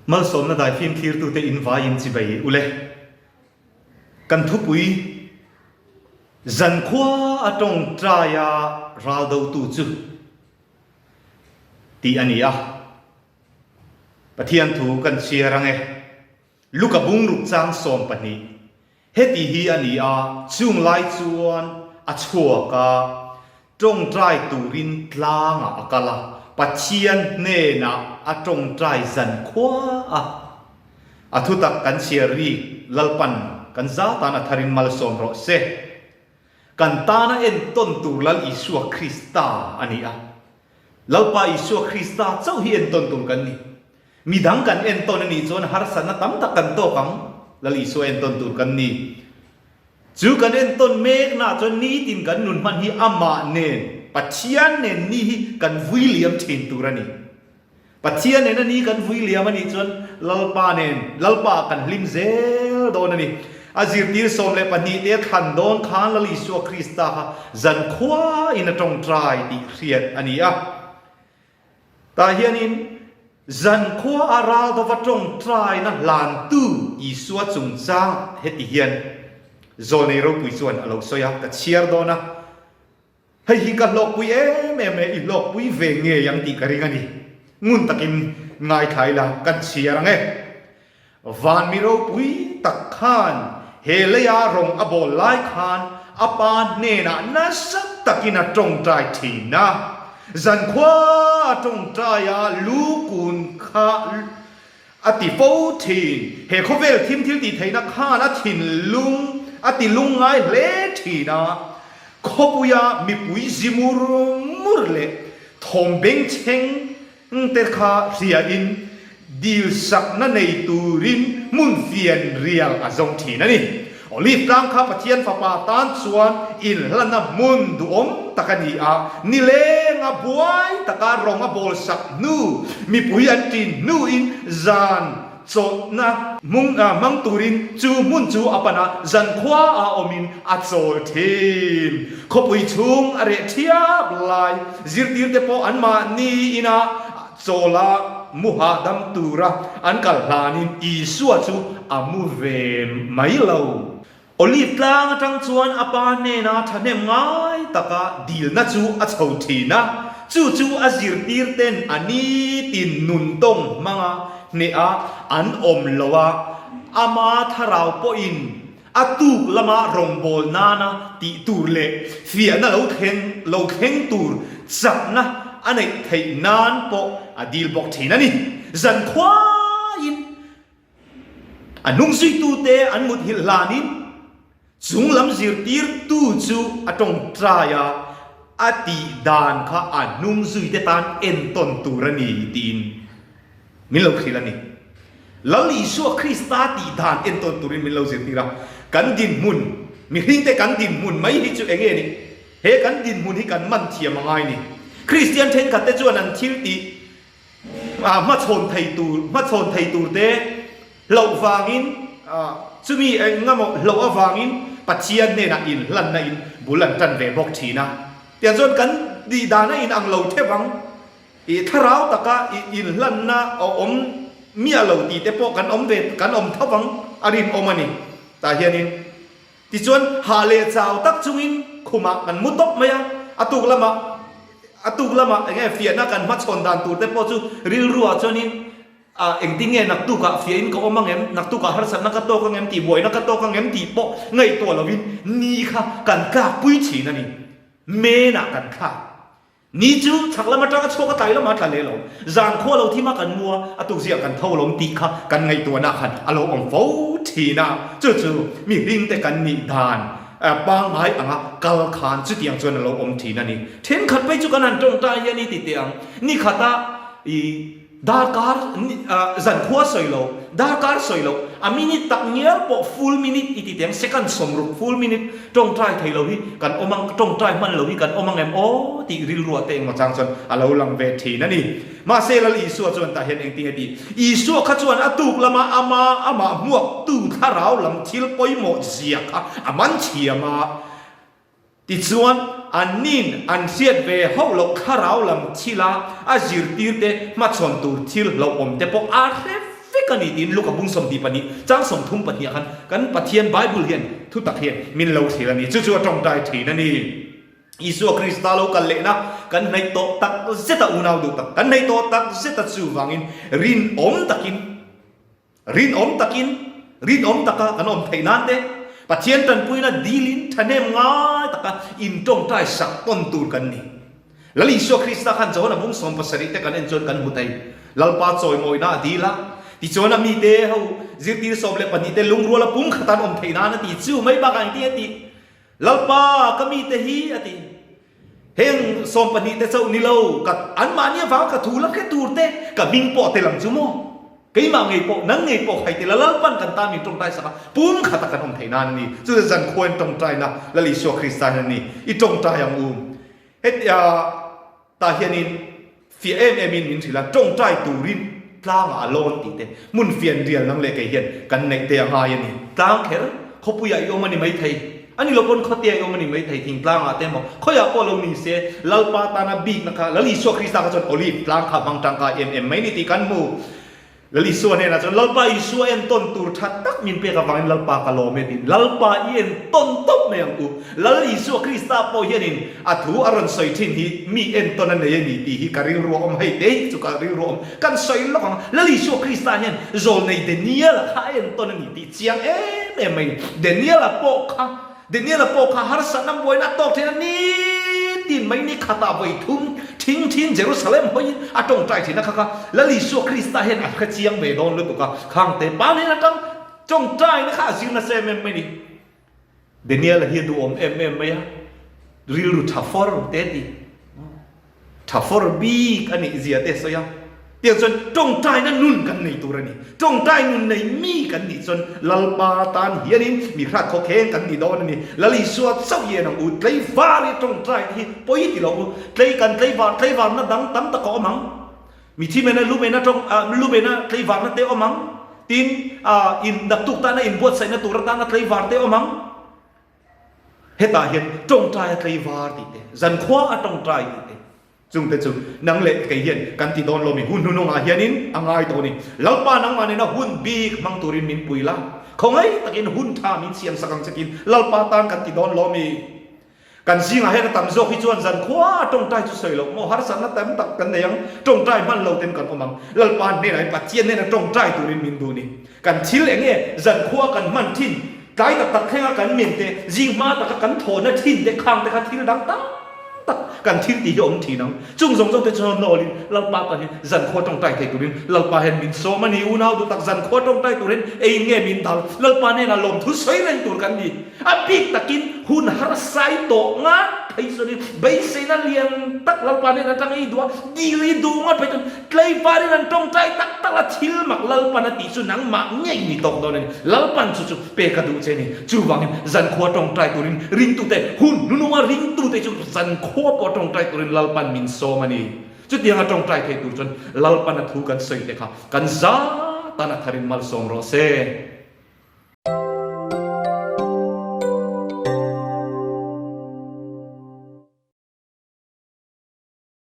Malsawmna daifim thlirtute in vaiin chibai ule. Kan thupui zankhua a tawngtaia ral dotu chu tih a ni a. Pathian thu kan chhiar ang e. Luka bungruk chang 12. Heti hi a ni a, chung lai chuan a chhuak a, tawngtai turin tlangah a kal a, Pathian hnenah a tawngtai zan khua a. A thutak kan chhiar rik Lalpan kan za tan a tharin malsawm rawh se. Kan tana entawn tur Lal Isua Krista a ni a. Lalpa Isua Krista chauh hi entawn tur kan ni. Midang kan entawn a nih chuan harsatna tam tak kan tawk ang, Lal Isua entawn tur kan ni. Chu kan entawn meknaah chuan nitin kan nun hman hi amah nen, Pathian nen ni hi kan vui liam thin tur a ni. Pathian nena ni kan vui liam a nih chuan Lalpa nen, Lalpa kan hlim zel dawn a ni. A zirtir 12 te a thlan dawn khan Lal Isua Krista kha zankhuain a tawngtai tih hriat a ni a. Tah hianin zankhua a ral dova tawngtaina hlantu Isua chungchang heti hian Zawlnei ropui chuan a lo sawi a, ka chhiar dawn a, hei hi ka hlawkpui em em e, i hlawkpui ve ngei ang tih ka ring a ni. Ngun takin ngaithla ila kan chhiar ang e. Van mi ropui tak khan he leia rawng a bawl lai khan a pa hnenah nasa takin a tawngtai thin a. Zankhua a tawngtai a lu kun kha a ti fo thin. He khawvel thim thil tih theihna khan a thinlung a ti lungngai hle thin a. Khawpuia mipui zi mur mur leh thawm bengchheng Ngte kha hriain dil sakna nei turin hmun fian rial a zawng thin a ni. Olive tlang kha Pathian Fapa tan chuan inhlanna hmun duhawm tak a ni a, nilenga buai taka rawng a bawl sak hnu, mipui an ṭin hnuin zan chawlhna hmung hmang turin chu hmun chu a pan a, zankhua a awmin a chawl thin. Khawpui chhung a reh thiap lai, zirtirte pawh anmahni ina chawla mu hahdam tura an kal hlanin Isua chu a mu ve mai lo. Olive tlang atang chuan a pa hnena thahnem ngai taka dilna chu a chho thin a, chu chu a zirtirten a nitin nun tawng hmanga hneha an awm lo a, ama thlarau pawhin a tuk lama rawngbâwl nana tih tur leh fiahna lo thleng lo thleng tur chakna a neih theih nan pawh a dil bawk thin a ni. Zankhuaiin A hnungzuitute an muthilh hlanin chunglam zirtirtu chu a tawngtai a, a tih dan kha a hnungzuite tan entawn tur a ni tiin min lo hrilh a ni. Lal Isua Krista tih dan entawn turin min lo zirtir a, kan dinhmun, mihringte kan dinhmun mai hi chu eng nge ni? He kan dinhmun hi kan man thiam a ngai ni. Kristian thenkhatte chuan an thil tih Hmachhawn thei tur, hmachhawn thei tur te hlauh vangin, chumi eng emaw hlauh avangin Pathian hnenah inhlanna in bul an tan ve bawk thin a. Tiang chuan kan tih dan a inang lo theuh ang. I thlarau taka inhlanna a awm miah lo tih te pawh kan awm ve, kan awm tho ang a rinawm a ni. Tah hianin Tichuan, hah leh chau tak chungin khumah kan mu tawp mai a, a tuk lamah a tuk lamah eng nge fiahna kan hmachhawn dan tur te pawh chu rilruah chuanin ah engtin nge naktukah fiahin ka awm ang em, naktukah harsatna ka tawk ang em tih buaina ka tawk ang em tih pawh ngaihtuah lovin ni kha kan tlakpui thin a ni. Menah kan thlak. Ni chu chhak lam atanga chhuak a tlai lamah a tla leh lo. Zan khua lo thim a kan mu a, a tukziah kan tho lawm tih kha kan ngaihtuahna khan a lo awm fo thin a. Chu chu mihring te kan nih dan pangngai anga kal khan chutiang chuan a lo awm thin a ni. Thenkhat phei chu kan han tawngtai hian i ti teh ang. Ni khata i Darkar zankhua sawi lo, darkar sawi lo, a minute tak ngial pawh full minute i ti teng, second 60 full minute tawngtai thei lo hi kan awm ang, tawngtai hman lo hi kan awm ang em aw tih rilruah te engmaw chang chuan a lo lang ve thin a ni. Mahse Lal Isua chuan tah hian engtin nge tih? Isua kha chuan a tuk lama ama amah hmuaktu thlarau lam thil pawimawh zia kha a man thiam a, Tichuan, annin an hriat ve hauh loh thlarau lam thila a zirtirte hmachhawn tur thil hlauhawm te pawh a hre vek a ni tiin Luka bung 22 chang 32 ah khan kan Pathian Bible hian thu tak hian min lo hrilh a ni. Chu chu a tawngtai thin a ni. Isua Krista lo kal lehna kan hnaih tawh tak zet a, unau duh tak kan hnaih tawh tak zet a, chuvangin rinawm takin rinawm takin rinawm taka kan awm theih nan te Pathian tanpuina dilin thahnem ngai taka intawngtai sak tawn tur kan ni. Lal Isua Krista khan Johana bung 70 te kan en chuan kan hmu thei. Lalpa chawimawina a dil a, tichuan a mite ho zirtir 12 te lungruala pumkhat an awm theih nan a ti. Chu mai bakah engtin a tih? Lalpa, ka mite hi, a ti. Heng 12 te chauh ni lo, ka anmahni avanga ka thu la hre tur te, ka hming pawh tel ang chu maw? Keimah ngei pawh, nang ngei pawh khai tel a, Lalpan kan tan min tawngtai sak a, pum khata kan awm theih nan a ni. Chu chu zankhuain tawngtaina Lal Isua Krista hian a ni. I tawngtai ang u. Hetia. Tah hianin fiah em emin min hrilh a, tawngtai turin tlangah a lawn tih te, hmun fian rial nang leh kei hian kan neih te a ngai a ni. Tlang kher, khawpuiah i awm a ni maithei, a ni lo pawn khawteah i awm a ni maithei, thingtlangah te emaw, khawiah pawh lo ni se, Lalpa tana bikna kha, Lal Isua Krista kha chuan Olive tlang kha hmang tangkai em em mai ni tih kan hmu. Lal Isua hnenah chuan, Lalpa Isua entawn tur tha tak min pek avangin Lalpa ka lawm e tiin Lalpa i entawn tawp mai ang u. Lal Isua Krista pawh hianin a thu a rawn sawi thin hi mi entawn a nei a ni tih hi ka rilru a awm hei te hi chu ka rilru a awm. Kan sawi lawk ang, Lal Isua Krista hian zawlnei Daniel-a kha a entawn a ni tih chiang em em mai ni. Daniel-a pawh kha Daniel-a pawh kha harsatna buaina a tawk thin a, nitin mai ni khatah vawi thum thing thin Jerusalem hawiin a tawngtai thin a, kha kha Lal Isua Krista hian a hre chiang ve dawn lutuk a, khangte pa nen atang tawngtaina kha a zir nasa em em mai ni. Daniel-a hi a duhawm em em mai a, rilru tha fawr te ti. Tha fawr bik a nih zia te sawi a, tiang chuan tawngtaina nun kan nei tur a ni. Tawngtai nun nei mi kan nih chuan Lalpa tan hianin mi hrat khawkheng kan ni dawn a ni. Lal Isua chauh hi en ang u, tleivar hi tawngtai te hi pawi ti lo u, tlei kan tleivar tleivarna dang tam tak a awm ang. Mithi mena lu mena tawng lu mena tleivarna te awm ang, tin in naktuk tana inbuatsaihna tur atana tleivar te awm ang. Hetah hian tawngtai a tleivar tih te, zankhua a tawngtai tih te, chungte chu nang leh kei hian kan ti dawn lo mi? Hun hnunungah hianin a ngai tawh a ni. Lalpa nangmah nena hun bik hmang turin min pui la, khawngaih takin hun tha min siam sak ang che tiin Lalpa tan kan ti dawn lo mi? Kan zingah hian a tam zawk hi chuan zankhua a tawngtai chu sawi loh maw? Harsatna tam tak kan nei ang, tawngtai hman lo ten kan awm ang. Lalpa hnenah hian Pathian hnena tawngtai turin min duh a ni. Kan thil eng nge zankhua kan hman thin, tlai tak tak thlenga kan men te, zing hma taka kan thawhna thin te khang te kha thil dang tam tak kan thil tih hi a awm thin ang. Chung zawng zawng te chuan nawlin Lalpa tan hian zankhua tawngtai thei turin Lalpa hian min sawm a ni. Unau duh tak zankhua tawngtai turin ei nge min dal? Lalpa hnenah lawmthu sawi reng tur kan ni. A bik takin hun harsai tawh ngat phei chuanin beiseina lian tak Lalpa nen atang ei duh a, dil i duh ngat phei chuan tlaivarin an tawngtai tak tak a, thil mak Lalpan a tih chu nangmah ngei ni tawk dawn a ni. Lalpan chu chu pek a duh che a ni. Chuvangin zankhua tawngtai turin ringtute, hun hnununga ringtute chu zankhua pawh tawngtai turin Lalpan min sawm a ni. Chutianga tawngtai thei tur chuan Lalpan a thu kan sawi te kha kan za tan a tharin malsawm rawh se.